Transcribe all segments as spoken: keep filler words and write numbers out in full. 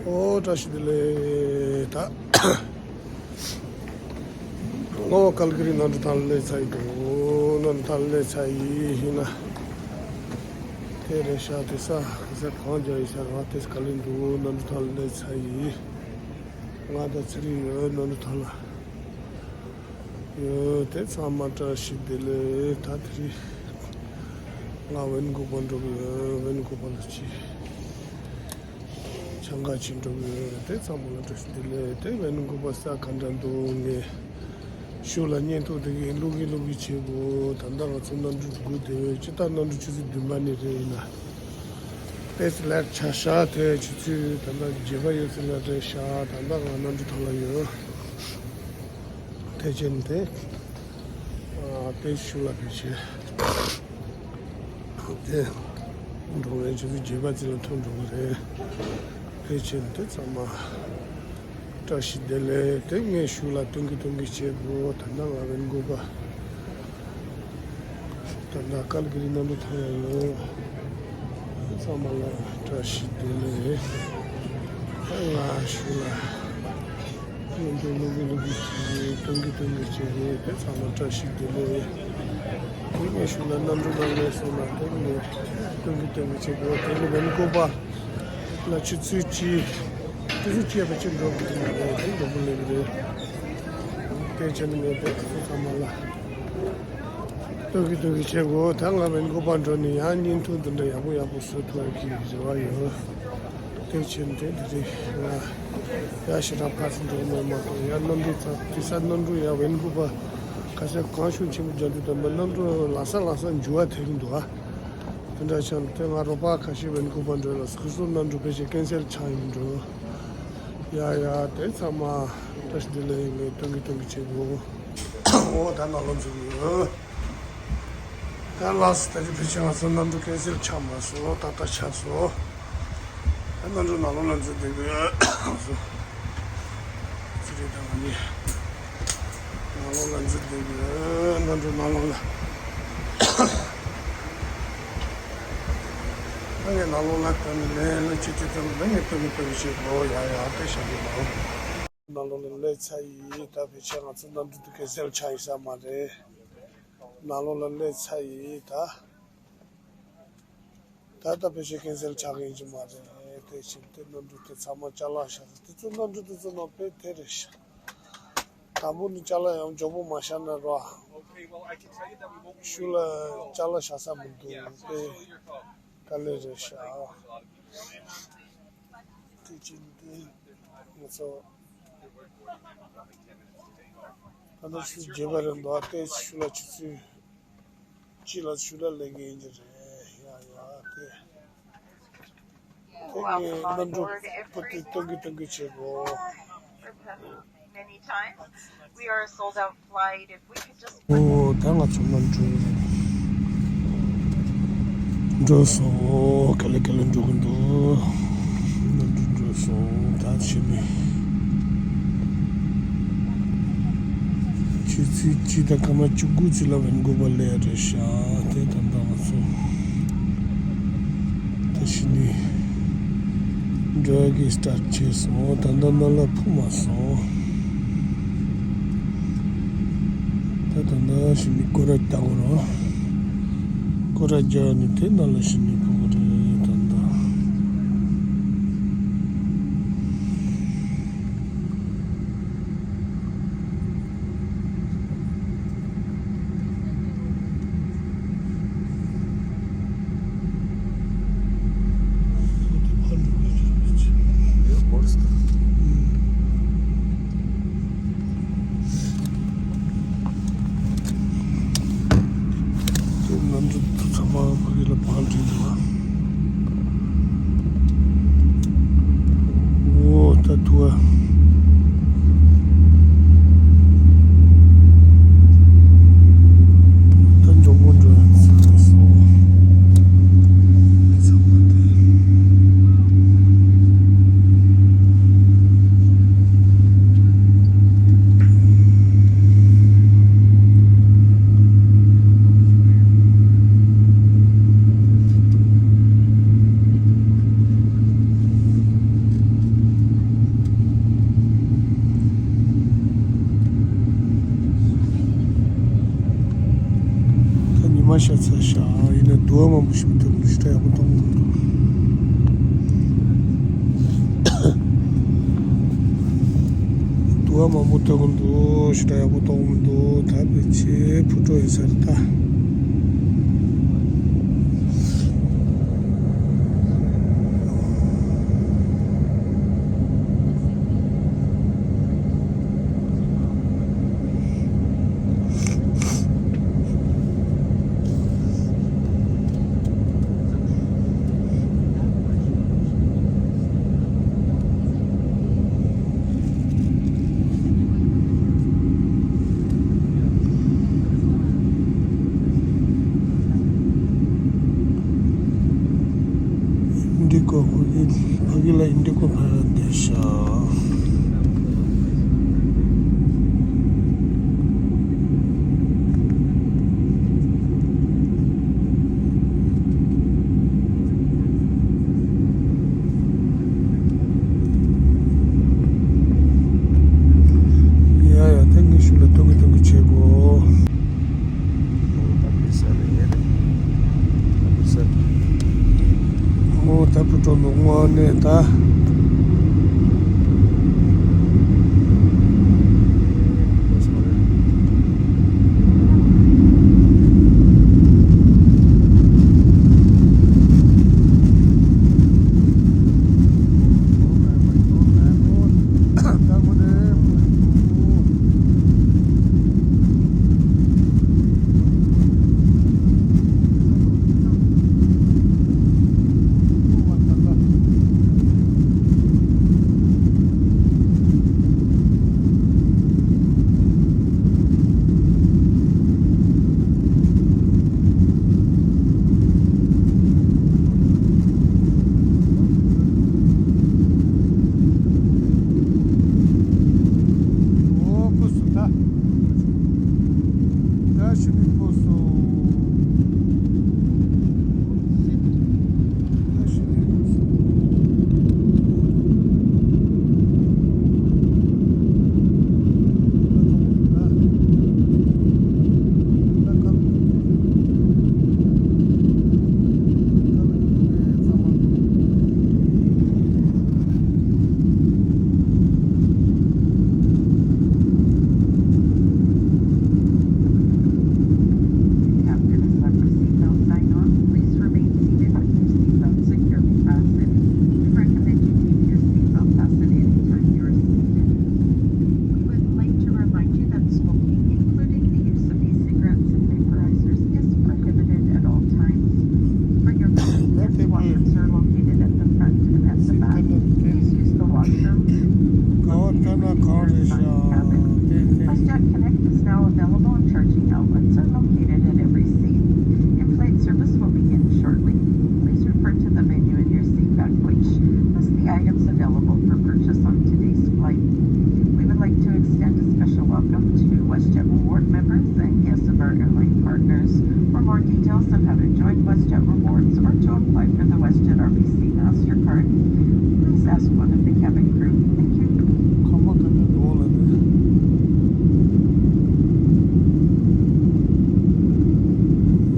ཨོ་བཀྲ་ཤིས་བདེ་ལེགས། ད་ངོ་བོ་ཀལ་གི་རི་གནམ་གྲུ་ཐང་ལ་སླེབས་ཚར་ཡི་འདུག་གནམ་གྲུ་ཐང་ལ་སླེབས་ཚར་ཡི་ཡིན་ན། དེ་རེད་ཤག་དེ་ས་ག་ས་གང་རྒྱག་ཡིན་ཤག་ར་དེ་ག་ལེན་འདུག་གནམ་གྲུ་ཐང་ལ་སླེབས་ཚར་ཡི། ང་དང་ཚེ་རིང་ཡོད་གནམ་གྲུ་ཐང་ལ། ཡོད་དེ་ཚང་མ་བཀྲ་ཤིས་བདེ་ལེགས། ད་དེ་རིང་ང་ཝེན་ཀུ་བར་འགྲོ་གི་ཡོད། ཝེན་ཀུ་བར་ལ་ཅི་ཆང་ཁ་ཅི་འགྲོ་གི་ཡོད། དེ་ཚང་མ་ལ་བཀྲ་ཤིས་བདེ་ལེགས། དེ་ཝེན་ཀུ་བར་ས་ག་འདྲ་འདུག་ངས་ཤུགས་ལ་བརྙན་ཐུང་དེ་གི་བླུག་གི་བླུག་གི་བྱེད་དགོས། ད་ལྟ་ང་ཚོ་གནམ་གྲུ་སྒུག་བསྡད་ཡོད། ཅི་ལྟར་གནམ་གྲུ་ཆུ་ཚོད་བདུན་པ་ནས་རེད་ཡིན་ན། དེ་ལེཊ་ཆགས་ཤག་དེ་ཆུ་ཚོད་ད་ལྟ་བརྒྱད་པ་ཡོད་ཚད་ལ་རེད་ཤག་ད་ལྟ་ང་གནམ་གྲུ་ཐང་ལ་ཡོད། དེ་བྱས་ནས་དེ་ཨ་དེ་ཤུགས་ལ་བེད་བྱས་དེ་འགྲོ་བའི་ཆུ་ཚོད་བརྒྱད་པ་ཙམ་ལ་ཐོན་འགྲོ་གི་རེད། དེ་བྱས་ནས་དེ་ཚང་མ་བཀྲ་ཤིས་བདེ་ལེགས། དེ་ངས་ཤུགས་ལ་སྟོན་གི་སྟོན་གི་བྱེད་དགོས། ད་ལྟ་ང་ཝེན་ཀུ་བར། ད་ལྟ་ཀལ་གི་རི་གནམ་གྲུ་ཐང་ཡང་ཡོད། ཚང་མ་ལ་བཀྲ་ཤིས་བདེ་ལེགས། ད་ང་ཤུགས་ལ་གནམ་གྲུ་བླུག་གི་བླུག་གི་བྱེད་གི་སྟོན་གི་སྟོན་གི་བྱེད་གི། དེ་ཚང་མ་བཀྲ་ཤིས་བདེ་ལེགས། དེ་ངས་ཤུགས་ལ་གནམ་གྲུ་ནང་སླེབས་སོང་ན་དེ་ངས་སྟོན་གི་སྟོན་གི་བྱེད་དགོས། དེ་ནི་ཝེན་ཀུ་བར་ལ་ཆུ་ཚོད་གཅིག་ཆུ་ཚོད་གཅིག་ཕལ་ཆེར་འགྲོ་དགོས་ཀྱི་མ་རེད། དེ་མགྱོགས་པོ་སླེབས་ཀྱི་རེད། དེ་བྱས་ནས་ངས་དེ་ཚོ་ཚང་མ་ལ་སྟོན་གི་སྟོན་གི་བྱེད་དགོས། ད་ང་ཝེན་ཀུ་བར་འགྲོ་ནས་ཡང་བརྙན་ཐུང་འདི་འདྲ་ཡག་པོ་ཡག་པོ་བཟོ་ཐུབ་པའི་རེ་བ་ཡོད། དེ་བྱས་ནས་དེ་འདི་རེད། ང་ཡ་ཞེ་དྲག་ཕར་ཚུར་འགྲོ་གི་མེད་མ་གཏོགས་ཡ་གནམ་གྲུ་ཚ་དེ་ས་གནམ་གྲུ་ཡ་ཝེན་ཀུ་བར་ག་ས་གང་ཤུགས་ཆེན་པོ་རྒྱག་དུས་ཙམ་པ་གནམ་གྲུ་ལམ་སང་ལམ་སང་འགྱུར་བ་ཐེབས་ཀྱི་འདུག་ཨ། དེ་འདྲ་ཆགས་ནས་དེ་ང་རོགས་པ་ཁ་ཤས་ཝེན་ཀུ་བར་འགྲོ་ལ་ཁོ་ཚོ་གནམ་གྲུ་ཕལ་ཆེར་ཀན་སེལ་ཆགས་ཡིན་འགྲོ། ཡ་ཡ་དེ་ཚང་མ་བཀྲ་ཤིས་བདེ་ལེགས། ངས་སྟོན་གི་སྟོན་གི་བྱེད་དགོས། ཨོ་ད་ནང་ལོགས་འཛུལ་གི་ཡོད། ད་ལགས་སོ། ད་རེས་ཕལ་ཆེར་ང་ཚོ་གནམ་གྲུ་ཀན་སེལ་ཆགས་མ་སོང་། ཏག་ཏག་ཆགས་སོང་། ད་གནམ་གྲུ་ནང་ལོགས་ལ་འཛུལ་བསྡད་ཀྱི་ཡོད། ཚེ་རིང་དང་ང་གཉིས་ནང་ལོགས་ལ་འཛུལ་བསྡད་ཀྱི་ཡོད། གནམ་གྲུ་ནང་ལོགས་ལ། ད་ངས་ནང་ལོགས་ལ་ད་ནི་ལན་ལ་ཅི་ཅི་ཙམ་ལ་ངས་སྟོན་གི་སྟོན་གི་བྱེད་དགོས། ཡ་ཡ་དེ་བྱ་གི་མ་རེད། ནང་ལོགས་ལ་སླེབས་ཚར་ཡིན། ད་ཕལ་ཆེར་ང་ཚོ་གནམ་གྲུ་དེ་ཀན་སེལ་ཆགས་ཡིན་ས་མ་རེད། ནང་ལོགས་ལ་སླེབས་ཚར་ཡིན། ད་ད་ད་ཕལ་ཆེར་ཀན་སེལ་ཆགས་ཀྱི་ཡིན་གྱི་མ་རེད། དེ་བཞིན་དེ་གནམ་གྲུ་དེ་ཚང་མ་ཅ་ལག་བཞག་ས་དེ་ཚོ་གནམ་གྲུ་དེ་ཚོ་ནང་དཔེ་དེ་རེད་ཤག་དང་པོ་ནི་ཅ་ལག་ཡང་མགྱོགས་པོ་མ་བཞག་ན་ར་ཤུགས་ལ་ཅ་ལག་བཞག་ས་མི་འདུག་དཔེ་དཀའ་ལས་རེད་ཤག་དེ་བཞིན་དེ་ང་ཚོ་ད་ལྟ་ཆུ་ཚོད་བརྒྱད་པ་རེད་འདུག་དེ་ཤུགས་ལ་ཆུ་ཚོད་གཅིག་ལ་ཤུགས་ལ་སླེབས་ཀྱི་ཡིན་གྱི་རེད། ཡ་ཡ་དེ་དེ་ངས་གནམ་གྲུ་པོ་ཏི་སྟོན་གི་སྟོན་གི་བྱེད་དགོས། ཨོ་ད་ང་ཚོ་གནམ་གྲུ་འགྲོ་སོང་། ག་ལེ་ག་ལེ་འགྲོ་གི་འདུག་གནམ་གྲུ་འགྲོ་སོང་། ད་ཕྱི་ནས་ཆུ་ཚོད་གཅིག་དང་སྐར་མ་བཅུ་དགུ་ཙམ་ལ་ཝེན་ཀུ་བར་སླེབས་རེད་ཤག་དེ་ད་ལྟ་ང་ཚོ་ད་ཕྱི་ནས་འགྲོ་གི་སི་ཊར་ཊི་བྱས་སོང་། ད་ལྟ་ནང་ལ་འཕུར་མ་སོང་། ད་ད་ལྟ་ཕྱི་ནས་སྐོར་ར་རྒྱག་དགོས་རེད། སྐོར་ར་རྒྱག་ནས་དེ་ནང་ལ་ཕྱི་ནས་འཕུར་གི་རེད་ད་ལྟ། ཁྱེད་གནམ་གྲུ་ཚང་མ་ཕ་གི་ལ་བང་བསྒྲིགས་འདུག་ཨ། ཤ་ཚ་ཤ། ཡིན་ན་དུ་བ་མང་པོ་ཞིག་མི་ཐོན་འདུག་ཞེ་དྲག་ཡག་པོ་མཐོང་གི་མི་འདུག་དུ་བ་མང་པོ་ཐོན་གི་འདུག་ཞེ་དྲག་ཡག་པོ་མཐོང་གི་མི་འདུག་ད་ཕལ་ཆེར་ཕུ་ཀྲོ་ཡིན་ས་རེད་ད། ཨིན་ཌི་གོ་ཕ་གི་ཕ་གི་ལ་ཨིན་ཌི་གོ་ཕ་གི་བསྡད་ཤག་ཡ་ཡ་ད་ངས་ཤུགས་ལ་ཐོན་གི་ཐོན་གི་བྱེད་དགོས། ཨོ་ད་ཕུ་ཀྲོ་ནི་དངོས་གནས་ད། ཨོ་ཁུ་སུ་ད། ད་ཤི་ནི་ཁུ་སུ། ད་ཤི་ནི་ཁུ་སུ། After the safety seatbelt sign off, please remain seated with your seatbelt securely fastened. We recommend you keep your seatbelt fastened anytime you are seated. We would like to remind you that smoking, including the use of e-cigarettes and vaporizers, is prohibited at all times. For your guest, washrooms are located at the front and at the back. Please use the washroom located in the side cabin. WestJet Connect is now available and charging outlets are located at every seat. In-flight service will begin shortly. Please refer to the menu in your seat back, which lists the items available for purchase on today's flight. We would like to extend a special welcome to WestJet Reward members and guests of our airline partners. For more details on how to join WestJet Rewards or to apply for the WestJet R B C Mastercard, please ask one of the cabin crew. Thank you. ཁང་པ་ག་འདྲ་འདུག་ལབ་དུས།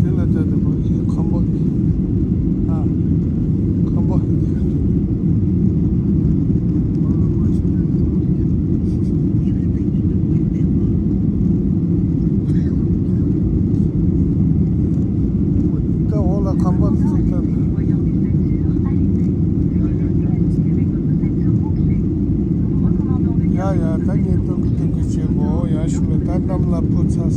དེ་ལ་ལྟ་དུས་ཁོ་ཡི་ཁང་པ། ཨ། ཁང་པ། ད་འོག་ལ་ཁང་པ་བཙུགས་ཐབས། ཡ་ཡ་ད་ངས་སྟོན་གི་སྟོན་གི་བྱེད་དགོས། ཡ་ཤུ་ལ་ད་གནམ་ལ་སྤོ་ཚར།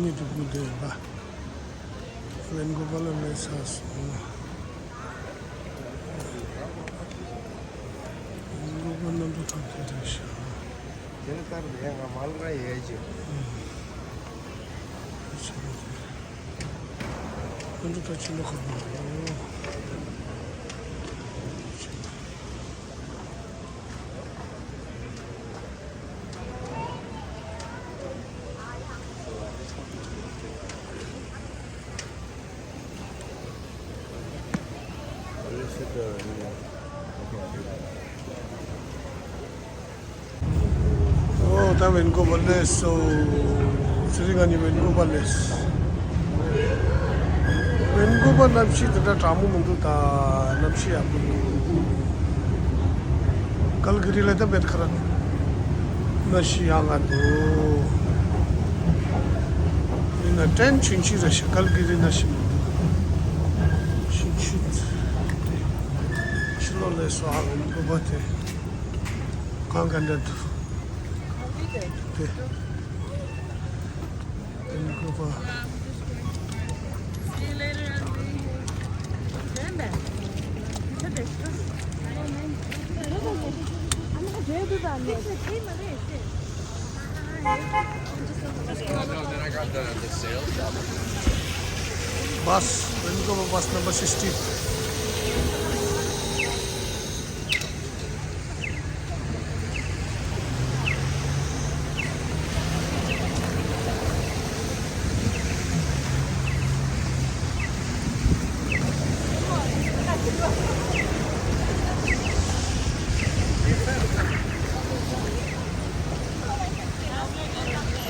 ཉིད་དུ་བུ་འདོད་པ། ཝེན་གོ་བ་ལ་མེད་ས་སོང་། ཝེན་གོ་བ་རྣམ་པ་ཐང་དེ་རེད་ཤག་དེ་ལ་ལྟར་ཡ་ང་མལ་ར་ཡས་ཀྱི། ཨུམ། ཨུམ། ཁོང་ཚོ་ད་ཕྱི་ལོགས་ཁ་ནང་། ཨོ། ད་ཝེན་གོ་བ་སླེབས་སོང་། ཚེ་རིང་ང་གཉིས་ཝེན་གོ་བ་སླེབས་སོང་། ཝེན་གོ་བ་གནམ་གཤིས་དེ་འདྲ་གྲང་མོ་མི་འདུག་ད་གནམ་གཤིས་ཡག་པོ་འདུག་ཀལ་གི་རི་ལ་ད་བེད་ཁ་ར་གནམ་གཤིས་ཡག་ག་འདུག་ཡིན་ན་ཏྲེན་ཆུན་ཆུན་རེད་ཤག་ཀལ་གི་རི་གནམ་གཤིས་མི་འདུག་ཆུན་ཆུན་དེ་ཕྱི་ལོགས་སླེབས་སོང་། ཨ། ཝེན་གོ་བ་དེ། གང་ག་འདྲ་འདུག་དེ། ཝེན་གོ་བ། Bus, Vancouver bus number sixty.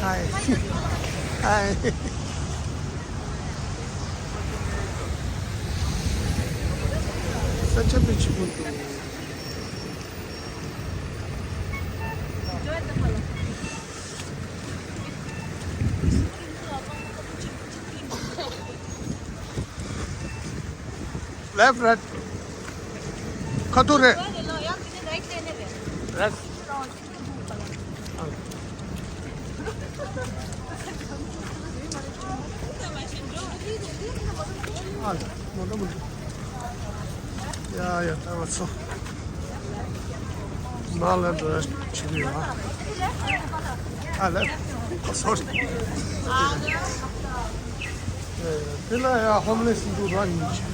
Hi. Hi. Such a beautiful. Left, right. ཁ་ཐུག་རེད། Right. ཡ་ཡ། ད་ང་ཚོ་ནང་ལ་འགྲོ་ཡ་བྱེད་ཀྱི་ཡོད། ཨ་ལེ། ཨོ་སོ་རི། དེ་ལ་ཡ་ཧོམ་ལེ་སི་འདུག་ར་ཉིན་ཆེ།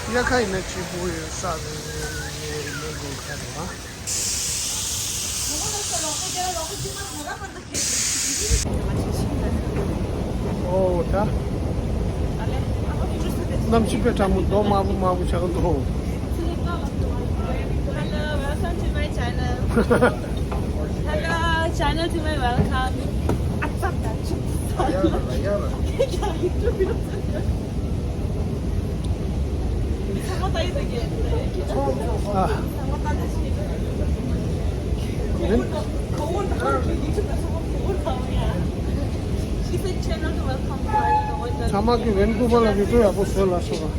དབྱར་ཁ་ཡིན་ན་སྐྱིད་པོ་ཡོད་ས་རེད། མེ་མེ་དགོན་ཁ་རེད་བ། ཨོ་ད། གནམ་གཤིས་དཔེ་གྲང་མོ། རྡོ་དམར་པོ་དམར་པོ་ཆགས་འདུག Hello, welcome to my channel. Hello, channel to my welcome. ཨ་ཙག་ད་ཅིག་ཨ། ཚང་མ་གི་ཝེན་ཀུ་ཝར་ལ་བི་ཌིའོ་ཡག་པོ་བཟོས་ལ་སོང་།